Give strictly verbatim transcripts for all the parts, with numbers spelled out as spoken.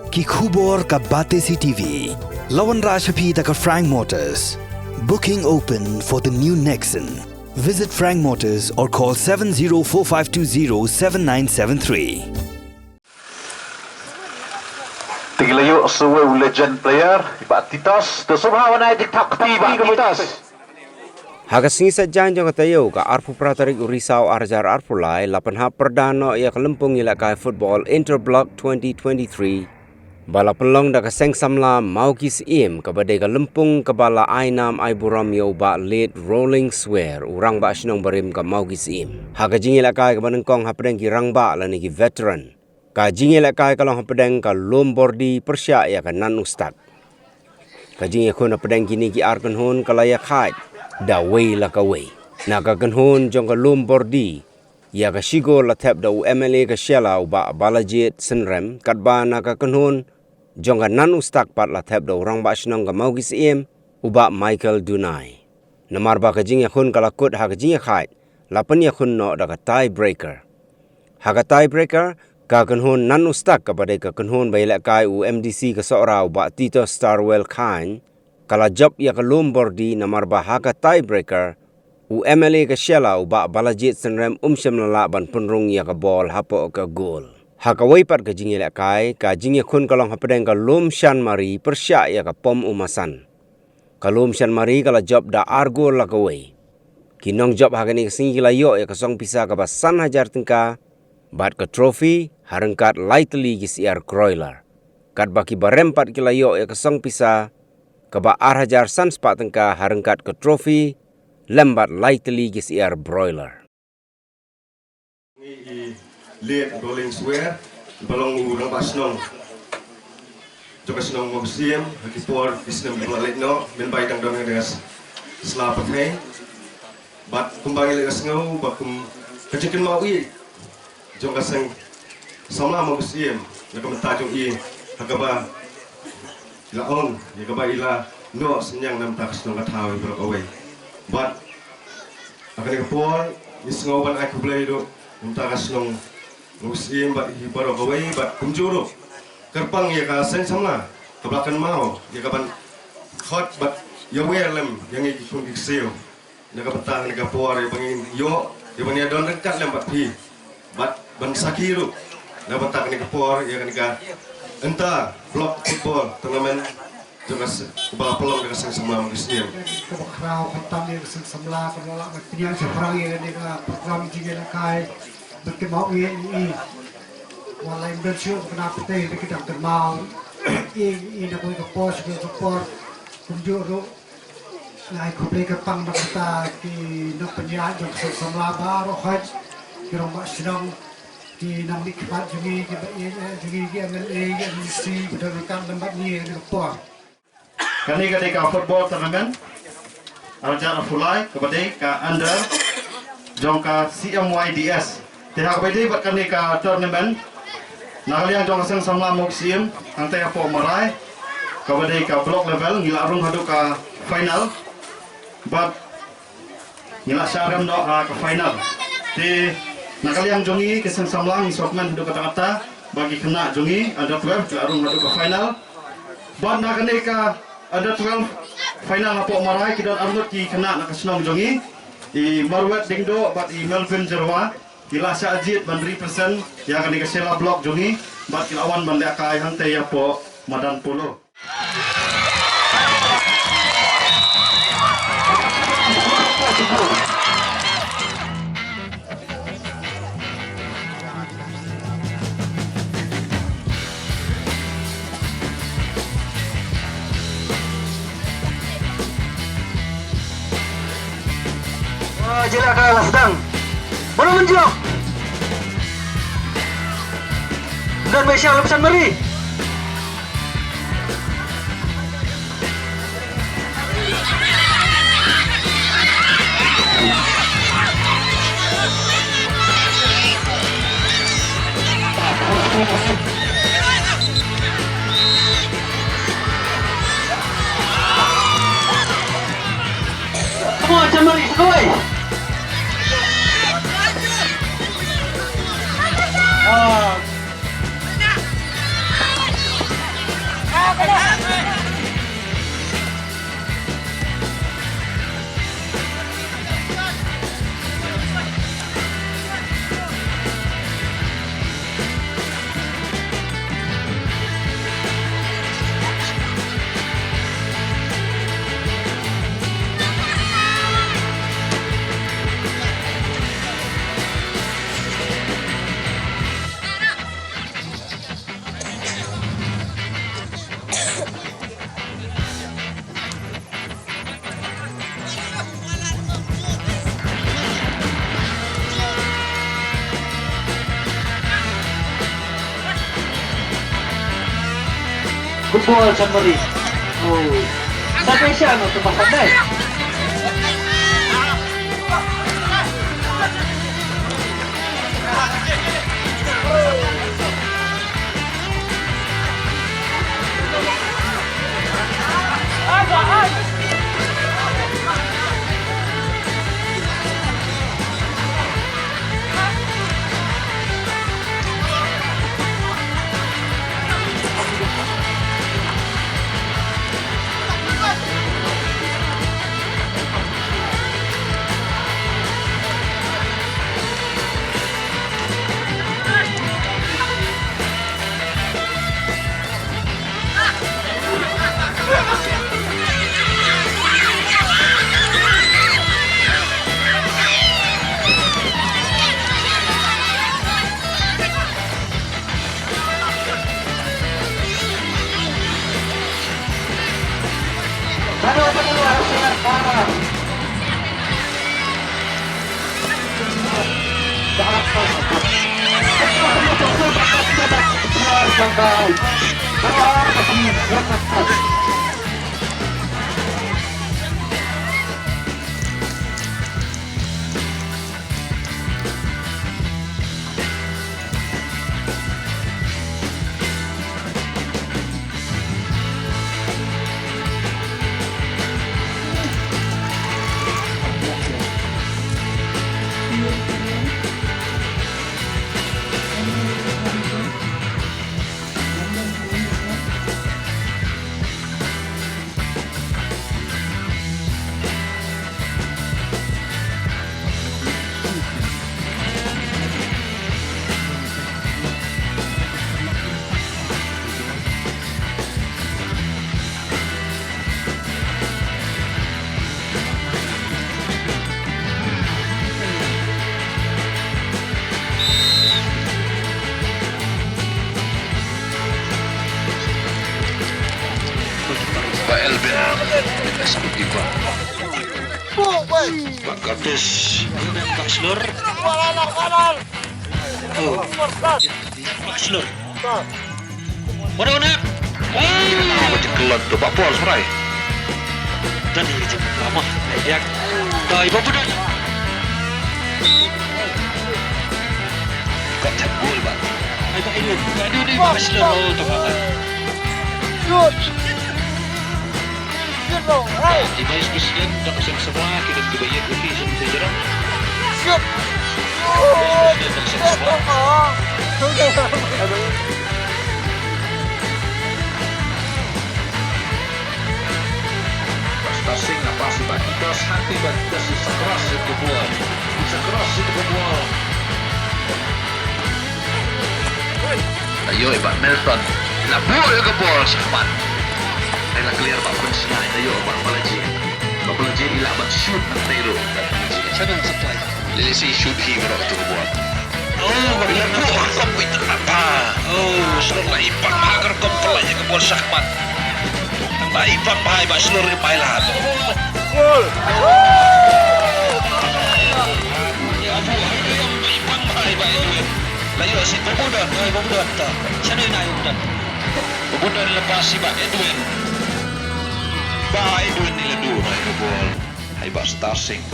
Ki khubor ka Batesi T V. La wanrah sha phi da ka Frank Motors. Booking open for the new Nexon. Visit Frank Motors or call seven zero four five two zero seven nine seven three. Te ki la ïoh sa uwei u legend player, i Bah Titos, to sngewbha wan ai tik tak kti Bah Titos. Ha ka sngi Saitjaiñ jong ka taïew ka arphew phra tarik u Risaw ar hajar arphew lai la pynhap pyrda noh ïa ka lympung ïalehkai football Interblock twenty twenty-three ba la pynlong da ka Seng Samla Mawki Syiem, kaba dei ka lympung kaba la ai nam ai burom ïa u Bah Late Rolling Swer, u rangbah shnong barim ka Mawki Syiem. Ha ka jingïalehkai kaba nyngkong hapdeng ki rangbah lane ki veteran, ka jingïalehkai ka long hapdeng ka lum bordi pyrshah ïa ka Nan U Stak. Ka jingïakhun hapdeng kine ki ar kynhun ka la ïakhaid da wei la ka wei. Na ka kynhun jong ka lum bordi, ïa ka shi gol la thep da u M L A ka Shella u Bah Balajied Synrem, katba na ka kynhun jong ka Nan U Stak pat la thep da u rangbah shnong ka Mawki Syiem u Bah Michael Dunai. Namar ba ka jingïakhun ka la kut ha ka jingïakhaid, la pynïakhun noh da ka tie breaker. Ha ka tie breaker, ka kynhun Nan U Stak kaba dei ka kynhun ba ïalehkai u M D C ka Sohra u Bah Tito Starwell Khan, ka la jop ïa ka lum bordi namar ba ha ka tie breaker, u M L A ka Shella u Bah Balajied Synrem um shym la lah ban pynrung ïa ka bol hapoh ka gol. Ha kawei pat ka jingïalehkai, ka jingïakhun ka long hapdeng ka lum Shanmari pyrshah ïa ka Pom Umasan. Ka lum Shanmari ka la jop da ar gol la kawei. Ki nongjop ha kane ka sngi ki la ïoh ïa ka song pisa kaba san hajar tyngka bad ka trophy ha ryngkat lai tylli ki syiar Croiler. Katba ki barem pat ki la ïoh ïa ka song pisa kaba ar hajar san spah tyngka ha ryngkat ka trophy lem bad lai tylli ki syiar Broiler. Ngi i Late Rolling Swer, ba long u rangbah shnong jong ka shnong Mawki Syiem, ha ki por ki snem ba la leit noh, mynba i dang don ha ka sla pyrthei. Bad kumba ngi la ïohsngew, ba kum ka jingkynmaw ïa jong ka Seng Samla Mawki Syiem, na ka bynta jong i, ha kaba i la ong, ïa kaba i la noh synñiang na ka bynta ka shnong ka thaw ïa baroh kawei. Bad ha kane ka por, ngi sngew ban ai khublei ruh na ka bynta ka shnong Mawki Syiem bad ïa baroh kawei, bad kumjuh ruh kyrpang ïa ka Seng Samla kaba la kynmaw ïa ka ban khot bad ïawer lem ïa ngi ki khun ki ksiew. Na ka bynta kane ka por ïa ba ngin ïoh, ïa ba ngin ïa don ryngkat lem bad phi. Bad ban sakhi ruh na ka bynta kane ka por ïa kane ka inter block football tournament jong ka se-, kaba la pynlong da ka Seng Samla Mawki Syiem. Kaba khraw khamtam ïa ka Seng Samla kaba la pynïaid shaphrang ïa kane ka program jingïalehkai. Bad kynmaw ïa i, i. Wat la im don shuh kane ka pyrthei, bad ki dang kynmaw ïa i, i na kawei ka por sha kawei ka por. Kumjuh ruh Nga ai khublei kyrpang na ka bynta ki nongpynïaid jong ka Seng Samla baroh, ki rangbah shnong, ki nongmihkhmat jong ngi, ki ba ïeit jong ngi, ki M L A, ki M D C, ba don ryngkat lem bad ngi ha kane ka por. Kane ka dei ka football tournament ar hajar arphew lai, kaba dei ka under jong ka C M Y D S. Te ha kaba ïadei bad kane ka tournament, na ka liang jong ka Seng Samla Mawki Syiem, hangtei hapoh Marai, kaba dei ka block level, ngi la rung haduh ka final. Bad ngi la shah rem noh ha ka final. Te na ka liang jong ngi ka Seng Samla ngi sngewkmen haduh katta katta ba ki khynnah jong ngi under twelve ki la rung haduh ka final. Bad na kane ka under twelve final hapoh Marai ki don arngut ki khynnah na ka shnong jong ngi, i Marwet Diengdoh bad i Melvin Jyrwa. Ki la shah jied ban represent ïa kane ka Shella Block jong ngi, bad ki la wan ban lehkai hangtei hapoh madan polo. Ah, jela ka la sdang. Baru menjok. Dan Malaysia lepasan mari. Come on, somebody, somebody. Ah. Football Chanmari. Oh. Sa pei sha no tu pasal dai. Ba Elvin, Elvin Escotipa. Ba Curtis. Ba Slur. Oh. Ba Slur. Waduh, nak. Oh. Ba jekelot tu, ba Paul seberai. Dan dia je lama. Dia. Dah, ibu pun dah. Kau tak gol, Bang. Ai, tak ini. Aduh, ni Ba Slur. Oh, tak apa. Shoot. Shoot, bro. Hai. Di Vice President, dah pasang semua, kita cuba ia putih sama saya jerang. Shoot. Vice President, dah pasang semua. Aduh. Ba Star Singh, na pass ba Titos, hangne ba Titos, isa cross ïa ka ball. Isa cross ïa ka ball. La ïoh ïa Bah Melton. La buh ïa ka ball shakhmat. Ai la clear Bah Prince Singh, la ïoh Bah Balaji. Bah Balaji i lah ban shoot hangtei ruh. Shadow supply. Lehse i shoot hi baroh tu ka ball. Oh, ba la buh rukom beit tang napa. Oh, shuh la i pang ha ka rukom pynlait ïa ka ball shakhmat. Tang ba i pang bha i Bah Shlur i bai lad. Gol. Ïa, abu, hai, ïa, i pang bha i Bah Edwin. La ïoh shi Bah Budon, hai, Bah Budon ta. Shano i na i Bah Budon? Bah Budon la pass i Bah Edwin. Bah Edwin i la duh noh ïa ka ball. Hai Bah Star Singh.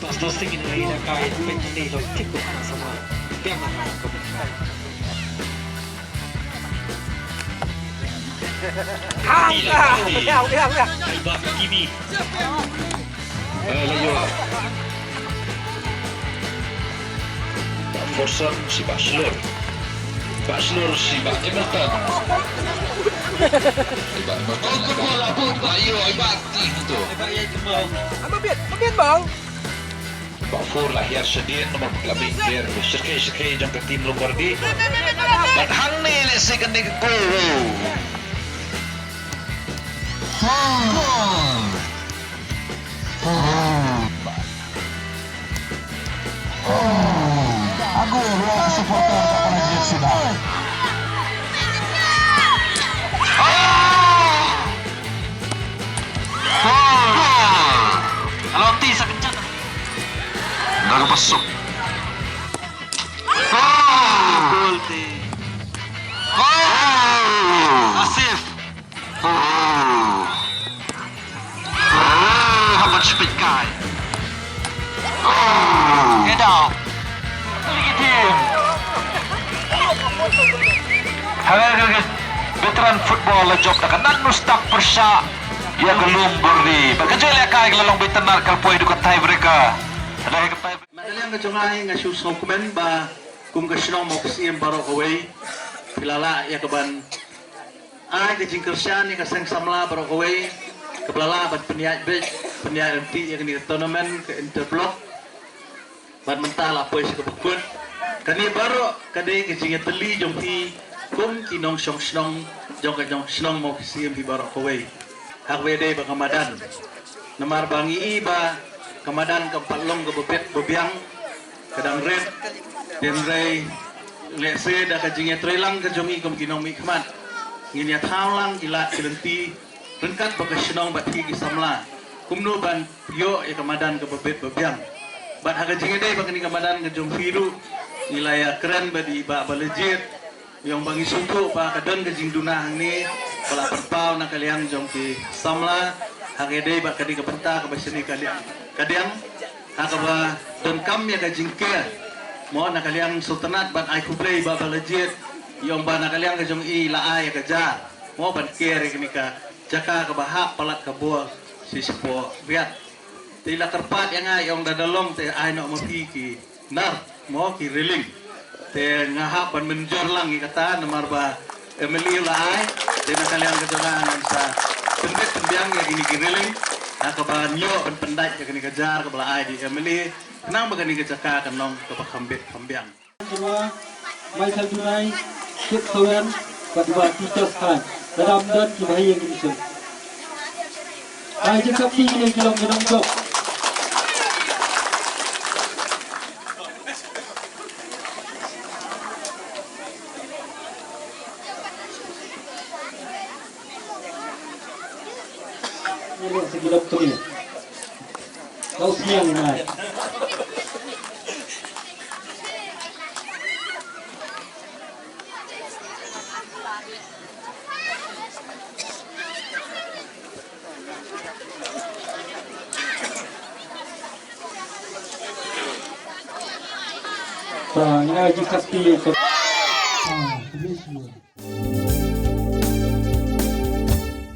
Bah Star Singh in ïa kai peit ni lo tip ko na sama. Biang na ko. Hang, hang, hang, hang. Hai Bah Kimi. Eh, la ïoh. Bah Forson shi Bah Shlur. Bah Shlur shi Bah Hamilton. Shi Bah Hamilton. Oh, good ball, good ball. Ayo, ai Bah Ti tu. Ama biet, ama biet bang. Bah Fur la hiar shadien, namar ba la mih hiar shakei shakei jong ka team Longbardi. Bad hangne lehse kane ka goal. Goal. Agu ruang supporter ka Karaji F C da. Gol. Kalau ti sa kencang. Dah lepas suk. Gol ti. Head out. Hangne ka veteran football la jop da ka nat nustak pyrshah ïa ka lum Burdi. Bad ka jingïalehkai ka la long beit tynnat, ka la poi haduh ka tiebreaker. Haduh ka tiebreaker. Na ka liang ka jong nga, nga shu sngewkmen ba kum ka shnong Mawkhyrsiem baroh kawei, phi la lah ïa ka ban ai ka jingkyrshan ïa ka seng samla baroh kawei kaba la lah ban pynïaid beit, pynïaid ryntih ïa kane ka tournament ka interblock. Bad mynta la poi sha kaba kut. Kane baroh ka dei ka jingïatylli jong phi kum ki nongshong shnong jong ka jong shnong Mawkhyrsiem phi baroh kawei. Ha kaba ïadei bad ka madan, namar ba ngi i ba ka madan kam pat long kaba bit ba biang, ka dang rit. Hynrei lehse da ka jingïatreilang ka jong ngi kum ki nongmihkhmat, ngin ïa thaw lang ki lad ki lynti ryngkat bad ka shnong bad phi ki samla, kumno ban ïoh ïa ka madan kaba bit ba biang. Bad ha ka jingïadei bad kane ka madan ka jong phi ruh, ngi la ïakren bad i Bah Balajied, ïong ba ngi sngewthuh ba ka don ka jingduna hangne ba la pynpaw na ka liang jong ki samla ha ka ïadei bad kane ka bynta kaba shane ka liang ka diang, ha kaba donkam ïa ka jingker mo na ka liang sngewtynnat. Bad ai khublei Bah Balajied, ïong ba na ka liang ka jong i la ai ïa ka jar mo ban ker ïa kane ka jaka kaba hap palat ka bor shi spah riat. Te i la kyrpad ïa nga, ïong da da long te ai noh ma phi ki nar mo ki railing. Te nga hap ban mynjur lang ïa kata namar ba M L A la ai. Te na ka liang ka jong nga ngan sa pynbit pynbiang ïa kine ki railing ha kaba ïoh ban pyndait ïa kane ka jar kaba la ai da i M L A, khnang ba kane ka jaka kan long kaba kham bit kham biang. Jong nga, Michael Dunai, Kit Sowen, bad i Bah Titus Khan. Lada ym don kiba ha ïing ki mission. Ai jingkyrpad ïa ki long ki nongjop. Ïa leh sa ki doktor ïa. Kau siang ïa ngai. Sa ïa ngai jingkyrpad ïa. Ah,